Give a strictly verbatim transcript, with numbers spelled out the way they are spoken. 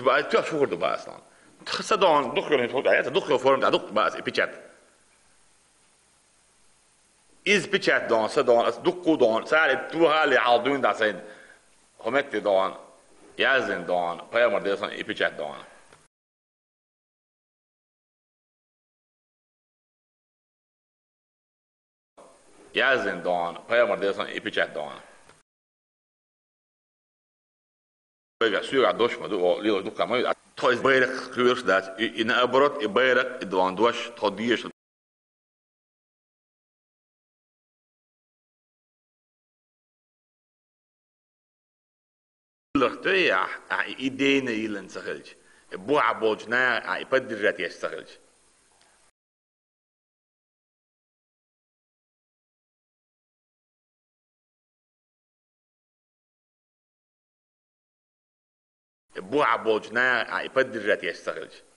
Бац, тоьхча хӀур ду бац дона. Са дона дукха йолу хӀума тӀехь, дукха йолу форма тӀехь дукха бац и печать. Иза печать дона, са дона, аса дуккха а дона, цара и тухале хьалха дуьйна дӀа сайна. ХӀокху метте дона, яздина дона, пайхамар дела сан и печать дона. Яздина дона, пайхамар дела сан и печать дона. Вайгахь соьгахь дош ма ду, о, лелош дуккха ма ю. Тхо иза байракх кхоьруш дац, и, и наоборот, и байракх, и дона дош, тхо дезаш. Лахтой ахь, ахь и идейна йиллина ца хилча, и бухахь болчу наха ахь и поддержать еш ца хилча. И бухахь болчу наха ахь и поддержать еш ца хилча.